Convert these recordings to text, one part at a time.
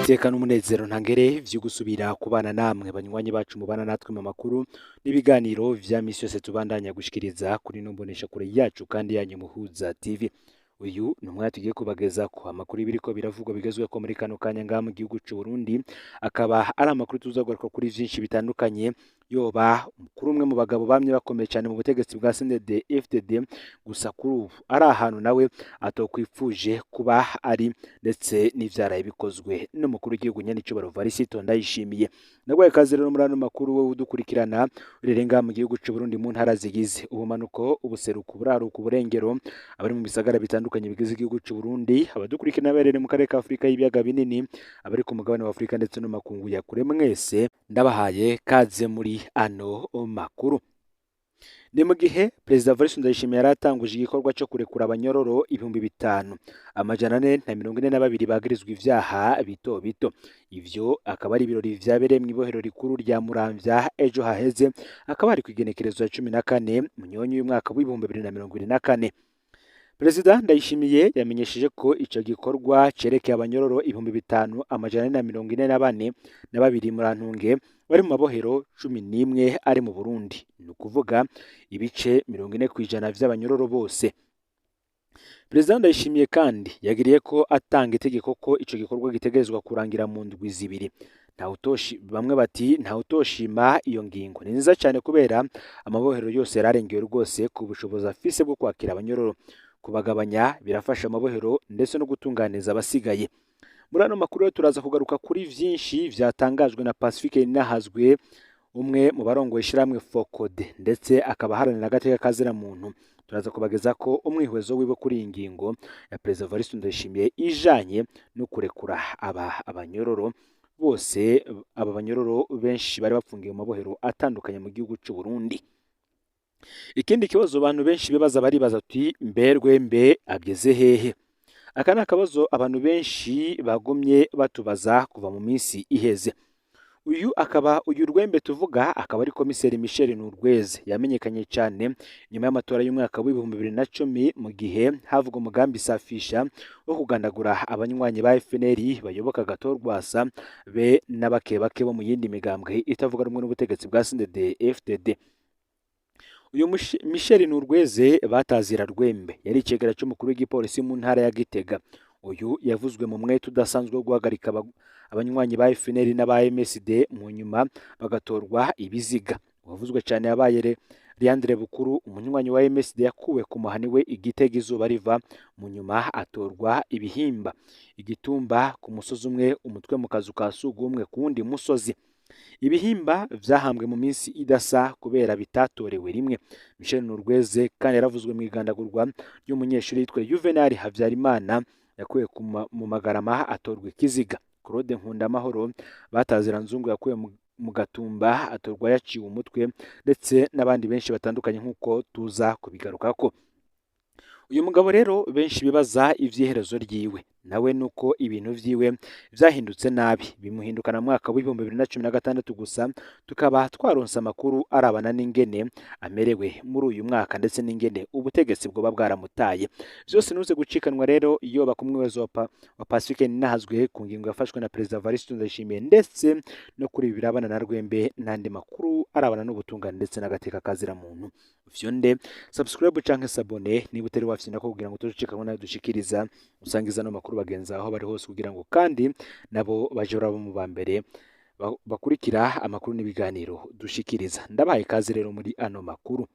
Iteka n'umunezero ntangere vyo gusubira kubana namwe banywanyi bacu mubana natwe mu makuru n'ibiganiro vya misi yose tubandanya gushikiriza kuri ino mboneshakure yacu kandi yanyu Muhuza TV. Uyu ni umwanya tugiye kubagezako amakuru y'ibiriko biravugwa bigezweko muri kano kanya ngaha mu gihugu c'u Burundi, akaba ari amakuru tuza kugaruka kuri vyinshi bitandukanye, yoba kuri umwe mu bagabo bamye bakomeye cyane mu butegetsi bwa CNDD FDD, gusa kuri ubu ari ahantu nawe atokwifuje kuba ari, ndetse n'ivyaraye bikozwe n'umukuru w'igihugu nyenicubahiro Evariste Ndayishimiye. Naguhaye ikaze rero muri ano makuru, wowe udukurikirana uherereye ngaha mu gihugu c'u Burundi mu ntara zigize ubumanuko, ubuseruko, uburaruko, uburengero, abari mu bisagara bitandukanye bigize igihugu c'u Burundi, abadukurikirana baherereye mu karere ka Afurika y'ibiyaga binini, abari ku mugabane wa Afurika ndetse no mu makungu ya kure, mwese ndabahaye kaze muri ano makuru. Ni mu gihe Perezida Evariste Ndayishimiye yari atanguje igikorwa cyo kurekura abanyororo 5442 bagirizwa ivyaha bito bito. Ivyo akaba ari ibirori vyabereye mw'ibohero rikuru rya Muramvya ejo haheze, akaba ari kw'igenekerezo ya 14 Munyonyo y'umwaka w'2024. Perezida Ndayishimiye yamenyesheje ko ico gikorwa cerekeye abanyororo 5442 murantunge bari mu mabohero 11 ari mu Burundi, ni ukuvuga ibice 40% vy'abanyororo bose. Perezida Ndayishimiye kandi yagiriye ko atanga itegeko ko ico gikorwa gitegerezwa kurangira mu ndwi 2. Ntawutoshi, bamwe bati ntawutoshima iyo ngingo, ni nziza cyane kubera amabohero yose yararengewe rwose ku bushobozi afise bwo kwakira abanyororo. Kubagabanya birafasha amabohero ndetse no gutunganiza abasigaye. Muri ano makuru rero turaza kugaruka kuri vyinshi vyatangajwe na Pacifique Ninahazwe, umwe mu barongoye ishirahamwe Focode ndetse akaba aharanira agateka kazira muntu. Turaza kubageza ko umwihwezo wiwe kuri iyi ngingo ya Perezida Evariste Ndayishimiye ijanye no kurekura aba abanyororo bose, aba banyororo benshi bari bafungiye mu mabohero atandukanye mu gihugu c'u Burundi. Ikindi kibazo abantu benshi bibaza, baribaza ati mbe Rwembe ageze hehe? Aka ni akabazo abantu benshi bagumye batubaza kuva mu minsi iheze. Uyu akaba, uyu Rwembe tuvuga akaba ari komiseri Michel Nurweze, yamenyekanye cyane nyuma y'amatora y'umwaka w'2010, mu gihe havugwa umugambi safisha wo kugandagura abanywanyi ba FNL bayoboka Agathon Rwasa be n'abake bake bo mu yindi migambwe itavuga rumwe n'ubutegetsi bwa CNDD FDD. Uyu Michel Nurweze batazira Rwembe yari icegera c'umukuru w'igipolisi mu ntara ya Gitega. Uyu yavuzwe mu mwete udasanzwe wo guhagarika abanywanyi ba FNL n'aba MSD, mu nyuma bagatorwa ibiziga. Uwavuzwe cyane yabaye Leandre Bukuru, umunywanyi wa MSD yakuwe ku muhani we i Gitega izuba riva, mu nyuma atorwa ibihimba igitumba ku musozi umwe, umutwe mu kazu ka sugumwe ku wundi musozi. Ibihimba vyahambwe mu minsi idasa kubera bitatorewe rimwe. Michel Nurweze kandi yaravuzwe mu igandagurwa ry'umunyeshuri yitwa Juvenal Havyarimana, yakuwe mu Magarama atorwa ikiziga. Claude Nkundamahoro batazira Nzungu yakuwe mu Gatumba atorwa yaciwe umutwe, ndetse n'abandi benshi batandukanye nk'uko tuza kubigarukako. Uyu mugabo rero benshi bibaza ivy'iherezo ryiwe, nawe nuko ibintu vyiwe vyahindutse nabi, bimuhindukana mu mwaka w'2016, gusa tukaba twaronse amakuru arabana n'ingene amerewe muri uyu mwaka ndetse n'ingene ubutegetsi bwoba bwaramutaye. Vyose ntuze gucikanwa rero, yoba ku mwihwezo wa Pacifique Ninahazwe ku ngingo yafashwe na Perezida Evariste Ndayishimiye, ndetse no kuri ibi birabana na Rwembe n'andi makuru arabana n'ubutungane ndetse n'agateka kazira muntu. Fyonde subscribe canke s'abonner niba utari wafyina ko kugira ngo tuzucikanwe nayo dushikiriza, usangiza no makuru bagenzi aho bari hose, kugira ngo kandi nabo baje baraba mu ba mbere bakurikira amakuru n'ibiganiro dushikiriza. Ndabahaye ikaze rero muri ano makuru.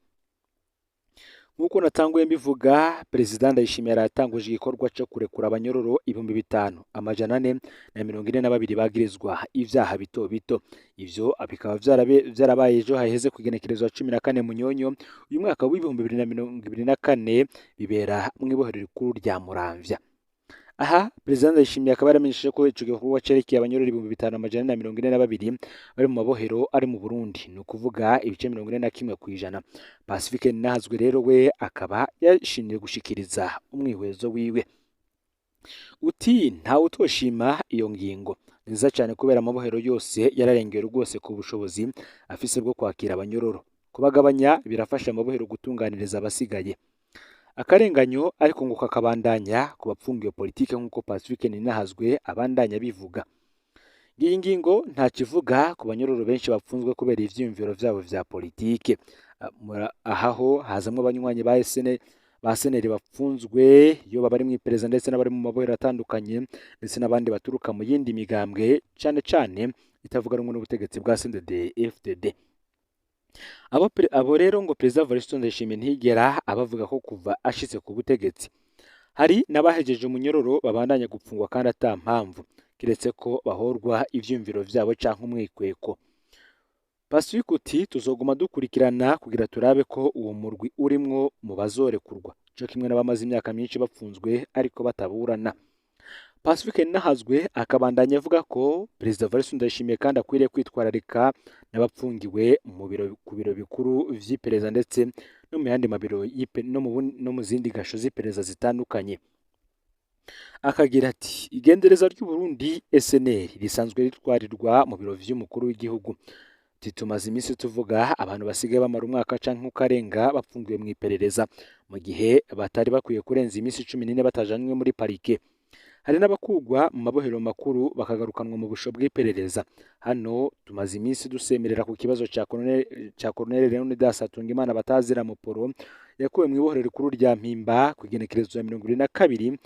Nk'uko natanguye mbivuga, Perezida Ndayishimiye yaratanguje igikorwa cyo kurekura abanyororo 5442 bagirizwa ivyaha bito bito. Ivyo bikaba vyarabaye ejo haheze ku igenekerezo ya 14 Munyonyo uyu mwaka w'2024, bibera mw'ibohero rikuru rya Muramvya. Aha Perezida Ndayishimiye akaba yaramenyesheje ko ico gikorwa cerekeye abanyororo 5442 bari mu mabohero ari mu Burundi, ni ukuvuga ibice 41%. Pacifique Ninahazwe rero we akaba yashimye gushikiriza umwihwezo wiwe. Uti ntawe utoshima iyo ngingo, ni nziza cyane kubera amabohero yose yararengewe rwose ku bushobozi afise bwo kwakira abanyororo. Kubagabanya birafasha amabohero gutunganiriza abasigaye. Akarenganyo ariko ngo kakabandanya ku bapfungiwe politike, nk'uko Pacifique Ninahazwe abandanya bivuga. Iyi ngingo nta kivuga ku banyororo benshi bapfunzwe kubera ivyiyumviro vyabo vya politike. Aha ho hazamwo abanywanyi ba SN ba seneri bapfunzwe iyo baba bari mw'iperereza, ndetse n'abari mu mabohero atandukanye, ndetse n'abandi baturuka mu yindi migambwe, cane cane itavuga rumwe n'ubutegetsi bwa CNDD FDD. Abo rero ngo Perezida Evariste Ndayishimiye ntiyigera abavuga ko kuva ashitse ku butegetsi. Hari n'abahejeje umunyororo babandanya gupfungwa kandi ata mpamvu, kiretse ko bahorwa ivyiyumviro vyabo canke umwikweko. Pacifique uti tuzoguma dukurikirana kugira turabe ko uwo murwi urimwo mu bazorekurwa, co kimwe n'abamaze imyaka myinshi bapfunzwe ariko bataburana. Pacifique Nahazwe akabandanya avuga ko Perezida Evariste Ndayishimiye kandi akwiriye kwitwararika n'abapfungiwe mu biro, ku biro bikuru vy'iperereza, ndetse no mu yandi mabiro no mu zindi gasho z'iperereza zitandukanye. Akagira ati igendereza ry'u Burundi SNL risanzwe ritwarirwa mu biro vy'umukuru w'igihugu. Ati tumaze iminsi tuvuga abantu basigaye bamara umwaka canke ukarenga bapfungiwe mu iperereza, mu gihe batari bakwiye kurenza iminsi 14 batajanywe muri parike. Hari n'abakugwa mu mabohero makuru bakagarukanwa mu busho bw'iperereza. Hano tumaze iminsi dusemerera ku kibazo ca Colonel Leonidas Hatungimana batazira muporo, yakuwe mu ibohero rikuru rya Mpimba ku igenekerezo ya 22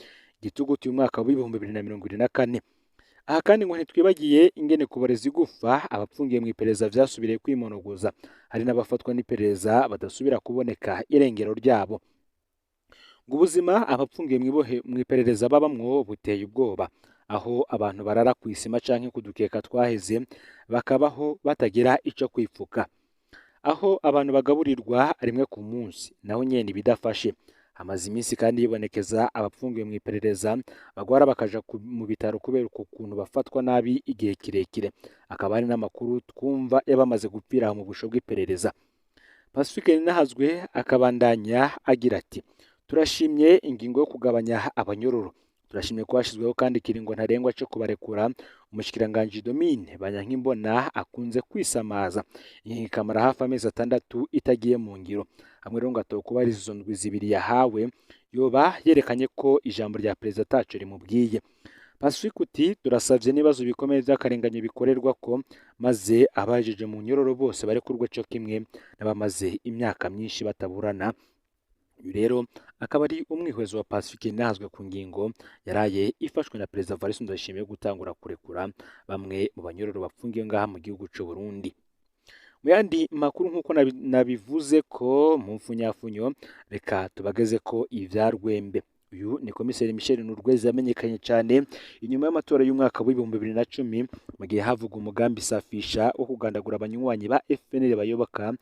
Gitugutu umwaka w'2024. Aha kandi ngo ntitwibagiye ingene kubareza igufa abapfungiye mu iperereza vyasubiriye kwimonogoza. Hari n'abafatwa n'iperereza badasubira kuboneka irengero ryabo. Ngo ubuzima abapfungiye mu iperereza babamwo buteye ubwoba, aho abantu barara kw'isima canke kudukeka twaheze, bakabaho batagira ico kwipfuka, aho abantu bagaburirwa rimwe ku munsi naho nyene ibidafashe. Hamaze iminsi kandi yibonekeza abapfungiwe mu iperereza bagwara bakaja mu bitaro kubera uko kuntu bafatwa nabi igihe kirekire. Akaba hari n'amakuru twumva y'abamaze gupfira mu busho bw'iperereza. Pacifique Nahazwe akabandanya agira ati turashimye ingingo yo kugabanya abanyororo, turashimye ko hashyizweho kandi ikiringo ntarengwa cyo kubarekura. Umushikiranganji Domine Banyankimbona akunze kwisamaza, iyi ikamara hafi amezi 6 itagiye mu ngiro. Hamwe rero ngo atokubahiriza izo ndwi 2 yahawe, yoba yerekanye ko ijambo rya perezida ataco rimubwiye. Pacifique uti turasavye n'ibibazo bikomeye vy'akarenganyo bikorerwa ko, maze abahejeje mu nyororo bose barekurwe co kimwe n'abamaze imyaka myinshi bataburana. Uyu rero akaba ari umwihwezo wa Pacifique Nahazwe ku ngingo yaraye ifashwe na Perezida Evariste Ndayishimiye yo gutangura kurekura bamwe mu banyororo bapfungiwe ngaha mu gihugu c'u Burundi. Mu yandi makuru nk'uko nabivuze ko mu mfunyafunyo, reka tubageze ko ivya Rwembe. Uyu ni Komiseri Michel Nurweze yamenyekanye cyane inyuma y'amatora y'umwaka w'2010, mu gihe havuga umugambi safisha wo kugandagura abanywanyi ba FNL bayoboka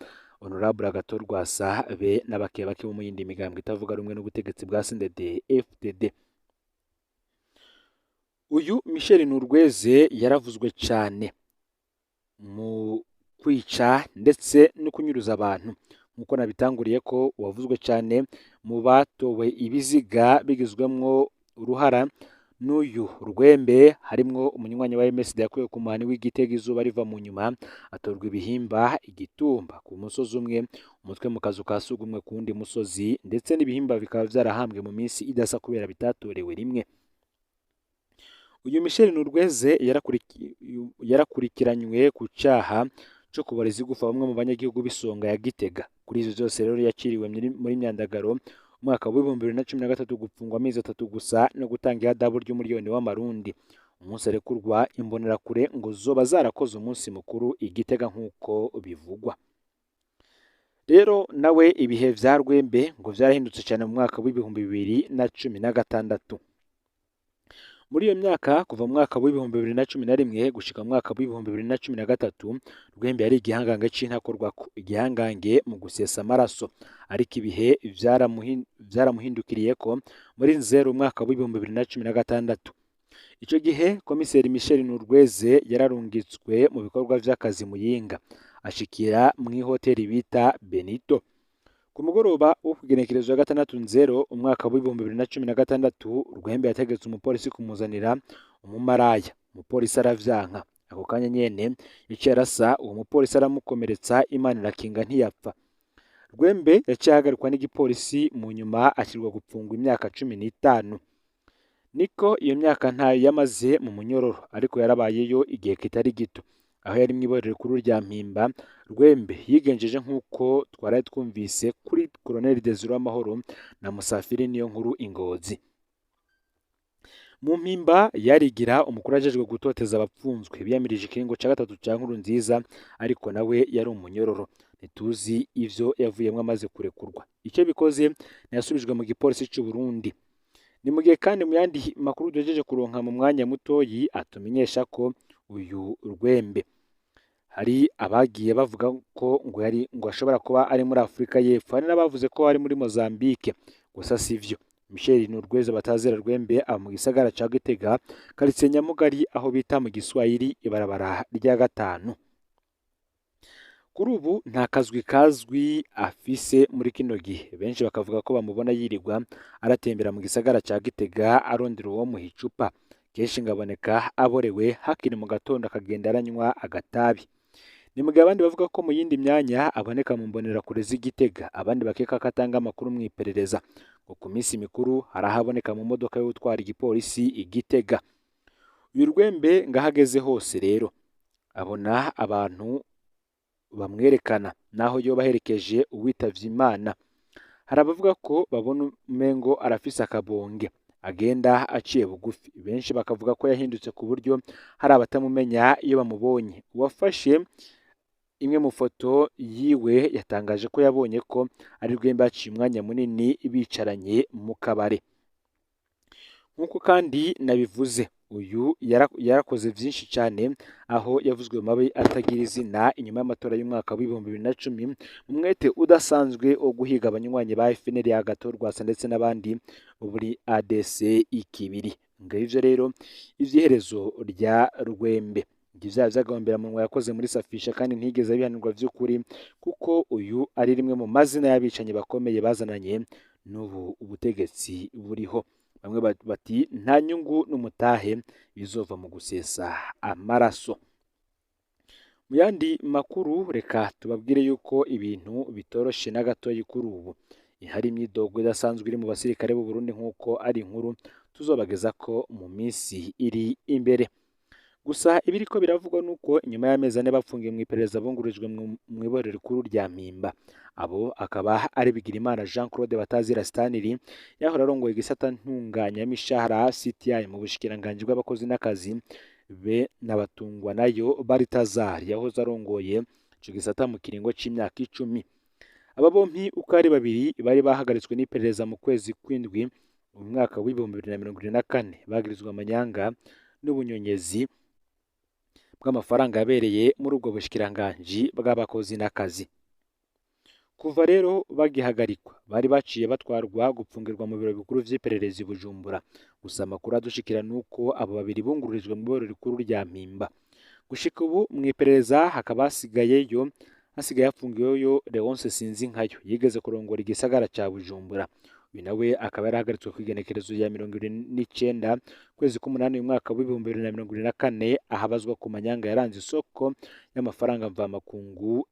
Honorable Agathon Rwasa be n'abakebake bo mu yindi migambwe itavuga rumwe n'ubutegetsi bwa CNDD FDD. Uyu Michel Nurweze yaravuzwe cyane mu kwica ndetse no kunyuruza abantu, nkuko nabitanguriye ko wavuzwe cyane mu batowe ibiziga bigizwemwo uruhara n'uyu Rwembe, harimwo umunywanyi wa MSD yakuye ku muhani w'Igitega izuba riva mu nyuma, atorwa ibihimba igitumba ku musozi umwe, umutwe mu kazu ka sugumwe ku wundi musozi, ndetse n'ibihimba bikaba vyarahambwe mu minsi idasa kubera bitatorewe rimwe. Uyu Michel Nurweze yarakurikiranywe ku caha co kubareza igufa bamwe mu banyagihugu b'isonga ya Gitega. Kuri ivyo vyose rero yakiriwe muri Myandagaro umwaka w'2013 gupfungwa amezi 3 gusa no gutanga ihadabu ry'umuriyoni w'amarundi. Umunsi arekurwa imbonerakure ngo zoba zarakoze umunsi mukuru i Gitega nk'uko bivugwa. Rero nawe ibihe vya Rwembe ngo vyarahindutse cyane mu mwaka w'2016. Muri iyo myaka kuva mu mwaka w'2011 gushika mu mwaka w'2013, Rwembe yari igihangange c'intakorwako, igihangange mu gusesa amaraso, ariko ibihe vyaramuhindukiriye ko muri Nzero umwaka w'2016. Ico gihe Komiseri Michel Nurweze yararungitswe mu bikorwa vy'akazi Muyinga, ashikira mw'ihoteli bita Benito. Ku mugoroba wo kugenekerezwa 6 Nzero umwaka w'2016, Rwembe yategetse umupolisi kumuzanira umumaraya. Umupolisi aravyanka. Ako kanya nyene yaciye arasa uwo mupolisi aramukomeretsa, Imana irakinga ntiyapfa. Rwembe yaciye ahagarikwa n'igipolisi, mu nyuma ashyirwa gupfungwa imyaka 15. Niko iyo myaka ntayo yamaze mu munyororo, ariko yarabayeyo igihe kitari gito. Aho yari mw'ibohero rikuru rya Mpimba, Rwembe yigenjeje nk'uko twaraye twumvise kuri Colonel Desire Uwamahoro na Musafiri Niyonkuru Ingozi. Mu Mpimba yarigira umukuru ajejwe gutoteza abapfunzwe biyamirije ikiringo ca gatatu ca Nkurunziza, ariko nawe yari umunyororo. Ntituzi ivyo yavuyemwo amaze kurekurwa. Ico bikoze ntiyasubijwe mu gipolisi c'u Burundi. Ni mu gihe kandi mu yandi makuru duhejeje kuronka mu mwanya mutoyi atumenyesha ko uyu Rwembe hari abagiye bavuga ko ngo yari ngo ashobora kuba ari muri Afurika y'Epfo, hari n'abavuze ko ari muri Mozambique, gusa sivyo. Michel Nurweza batazira Rwembe aba mu gisagara ca Gitega, quartier Nyamugari, aho bita mu Giswahili ibarabara rya gatanu. Kuri ubu nta kazwi kazwi afise muri kino gihe, benshi bakavuga ko bamubona yirirwa aratembera mu gisagara ca Gitega arondera uwo muha icupa. Kenshi ngaboneka aborewe hakiri mu gatondo akagenda aranywa agatabi. Ni mu gihe abandi bavuga ko mu yindi myanya aboneka mu mbonerakure z'i Gitega, abandi bakeka ko atanga amakuru mu iperereza. Ngo ku minsi mikuru hari aho aboneka mu modoka y'utwara igipolisi i Gitega. Uyu Rwembe ngaho ageze hose rero abona abantu bamwerekana naho yoba aherekeje uwitavye Imana. Hari abavuga ko babona umengo arafise akabonge agenda aciye bugufi, benshi bakavuga ko yahindutse ku buryo hari abatamumenya iyo bamubonye. Uwafashe imwe mu foto yiwe yatangaje ko yabonye ko ari Rwembe haciye umwanya munini bicaranye mu kabare. Nk'uko kandi nabivuze, uyu yarakoze vyinshi cane, aho yavuzwe mu mabi atagira izina inyuma y'amatora y'umwaka w'2010, mu mwete udasanzwe wo guhiga abanywanyi ba FNL ya Agathon Rwasa ndetse n'abandi bo muri ADC Ikibiri. Ngivyo rero ivy'iherezo rya Rwembe. Ivyaha vy'agahombeраmunwa yakoze muri Safisha kandi ntiyigeze abihanirwa vy'ukuri, kuko uyu ari rimwe mu mazina y'abicanyi bakomeye bazananye n'ubu ubutegetsi buriho. Bamwe bati nta nyungu n'umutahe bizova mu gusesa amaraso. Mu yandi makuru reka tubabwire yuko ibintu bitoroshe na gatoyi kuri ubu. Hari imyidogo idasanzwe iri mu basirikare b'u Burundi nk'uko ari inkuru tuzobageza ko mu minsi iri imbere. Gusa ibiriko biravugwa nuko inyuma y'amezi ane bafungiye mu iperereza bungurijwe mu ibohero rikuru rya Mpimba. Abo akaba ari Bigirimana Jean Claude Batazira Stanley yahora arongoye igisata ntunganyamishahara CTI mu bushikiranganji bw'abakozi n'akazi, be n'abatungwa nayo Baritazar yahoze arongoye ico gisata mu kiringo c'imyaka 10. Aba bompi uko ari babiri bari bahagaritswe n'iperereza mu kwezi kw'indwi mu mwaka w'2024, bagirizwa amanyanga n'ubunyonyezi bw'amafaranga yabereye muri ubwo bushikiranganji bw'abakozi n'akazi. Kuva rero bagihagarikwa bari baciye batwarwa gupfungirwa mu biro bikuru vy'iperereza i Bujumbura. Gusa amakuru adushikira nuko abo babiri bungururijwe mu ibohero rikuru rya Mpimba. Gushika ubu mu iperereza hakaba hasigaye hafungiweyo Leonce Sinzinkayo yigeze kurongora igisagara ca Bujumbura. Uyu nawe akaba yarahagaritswe kw'igenekerezo rya 29 kwezi k'umunani uyu mwaka w'2024, ahabazwa ku manyanga yaranze isoko y'amafaranga mvamakungu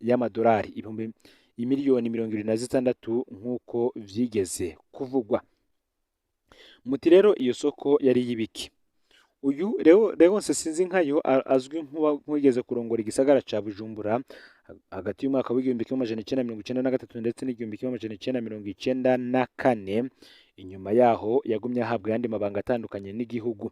y'amadolari imiliyoni 76 nk'uko vyigeze kuvugwa. Muti rero iyo soko yari yibiki? Uyu Leonce Sinzinkayo azwi nk'uwigeze kurongora igisagara ca Bujumbura hagati y'umwaka w'1993 ndetse n'1994. Inyuma yaho yagumye ahabwa ayandi mabanga atandukanye n'igihugu.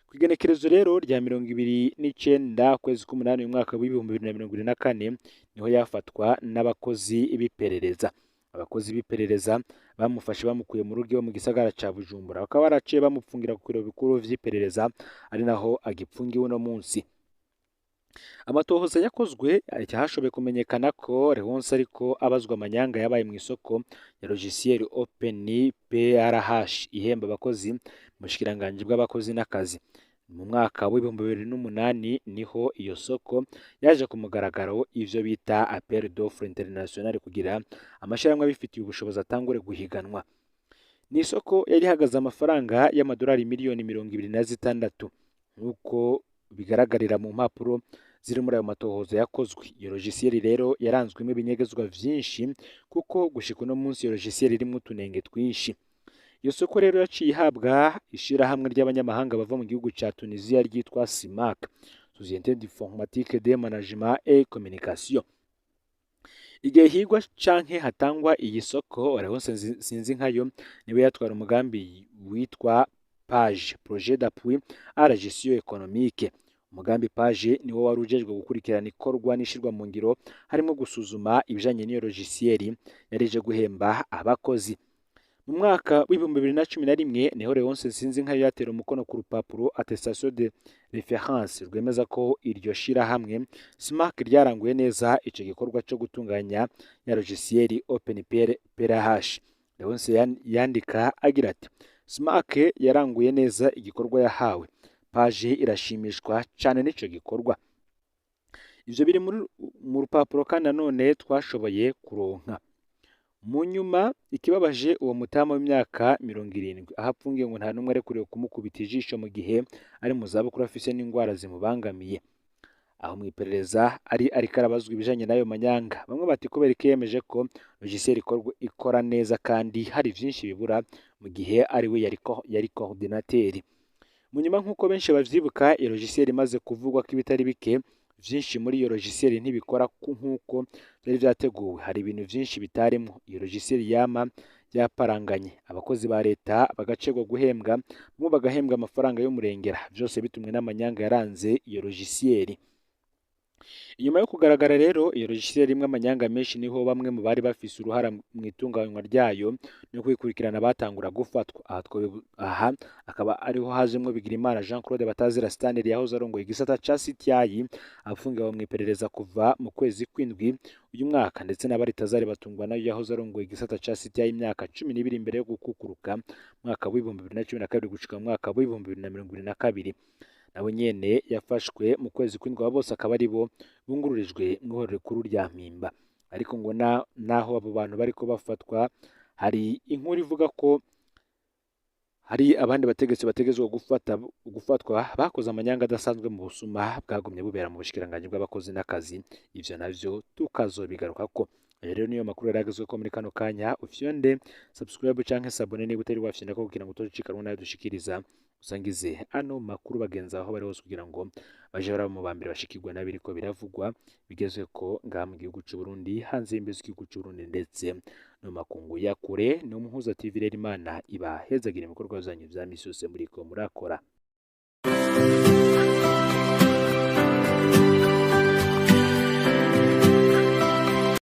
Kw'igenekerezo rero rya 29 kwezi k'umunani uyu mwaka w'2024 niho yafatwa n'abakozi b'iperereza. Abakozi b'iperereza bamufashe bamukuye mu rugo iwe mu gisagara ca Bujumbura, bakaba baraciye bamupfungira ku biro bikuru vy'iperereza, ari naho agipfungiwe uno munsi. Amatohoza yakozwe hashoboye kumenyekana ko Leonce ariko abazwa amanyanga yabaye mu isoko ya logiciel Open PRH ihemba abakozi mu bushikiranganji bw'abakozi n'akazi. Mu mwaka w'2008 niho iyo soko yaje ku mugaragaro, ivyo bita appel d'offre international, kugira amashirahamwe abifitiye ubushobozi atangure guhiganwa. Ni isoko yari ihagaze amafaranga y'amadolari miliyoni 26 nk'uko bigaragarira mu mpapuro ziri muri ayo matohoza yakozwe. Iyo logiciel rero yaranzwemo ibinyegezwa vyinshi, kuko gushika uno munsi iyo logiciel irimwo utunenge twinshi. Iyo soko rero yaciye ihabwa ishirahamwe ry'abanyamahanga bava mu gihugu ca Tunisia ryitwa SIMAC, Société d'informatique de management et communication. Igihe higwa canke hatangwa iyi soko, Léonce Sinzinkayo niwe yatwara umugambi witwa PAGE, Projet d'appui à la gestion économique. Umugambi PAGE niwo wari ujejwe gukurikirana ikorwa n'ishirwa mu ngiro, harimo gusuzuma ibijanye n'iyo logiciel yarije guhemba abakozi. Mu mwaka w'2011 niho Léonce Sinzinkayo yatera umukono ku rupapuro attestation de référence rwemeza ko iryo shirahamwe SMAC ryaranguye neza ico gikorwa co gutunganya ya logiciel OpenPRH. Léonce yandika agira ati: "SMAC yaranguye neza igikorwa yahawe. PAGE irashimishwa cane n'ico gikorwa." Ivyo biri mu rupapuro kandi nanone twashoboye kuronka. Mu nyuma, ikibabaje uwo mutama w'imyaka 70 aho apfungiye ngo nta n'umwe arekuriwe kumukubita ijisho mu gihe ari mu zabukuru, afise n'ingwara zimubangamiye. Aho mu iperereza ari ariko arabazwa ibijanye n'ayo manyanga, bamwe bati kubera ko yemeje ko logiciel ikora neza kandi hari vyinshi bibura, mu gihe ari we yari coordinateur. Mu nyuma, nk'uko benshi bavyibuka, iyo logiciel imaze kuvugwa ko ibitari bike, vyinshi muri iyo logiciel ntibikora nk'uko vyari vyateguwe, hari ibintu vyinshi bitarimwo. Iyo logiciel yama yaparanganye, abakozi ba leta bagacegwa guhembwa, bamwe bagahembwa amafaranga y'umurengera, vyose bitumwe n'amanyanga yaranze iyo logiciel. Inyuma yo kugaragara rero iyo logiciel irimwo amanyanga menshi, niho bamwe mu bari bafise uruhara mu itunganywa ryayo no kwikurikirana batangura gufatwa. Aha akaba ariho hajemwo Bigirimana Jean Claude Batazira Stanley, yahoze arongoye igisata ca CTI, afungiwe mu iperereza kuva mu kwezi kw'indwi uyu mwaka, ndetse na Baritazari Batungwa nayo yahoze arongoye igisata ca CTI imyaka 12 imbere yo gukukuruka mu mwaka w'2012 gushika mu mwaka w'2022, nawe nyene yafashwe mu kwezi kw'indwi. Abo bose akaba ari bo bungururijwe mw'ihorero rikuru rya Mpimba. Ariko ngo naho abo bantu bariko bafatwa, hari inkuru ivuga ko hari abandi bategetsi bategezwa gufatwa bakoze amanyanga adasanzwe mu busuma bwagumye bubera mu bushikiranganji bw'abakozi n'akazi. Ivyo navyo tukazobigarukako. Ayo rero niyo makuru yari agezweko muri kano kanya. Ufyonde subscribe canke s'abonner niba utari wafyondako, kugira ngo utocikanwa nayo dushikiriza. Usangize ano makuru bagenzi aho bari hose, kugira ngo baje baraba mu bambere bashikirwa n'abiriko biravugwa bigezweko ngaha mu gihugu c'u Burundi, hanze y'imbibe z'igihugu c'u Burundi, ndetse no makungu ya kure. No Muhuza TV rero, Imana ibahezagire ibikorwa vyanyu vya misi yose muriko murakora.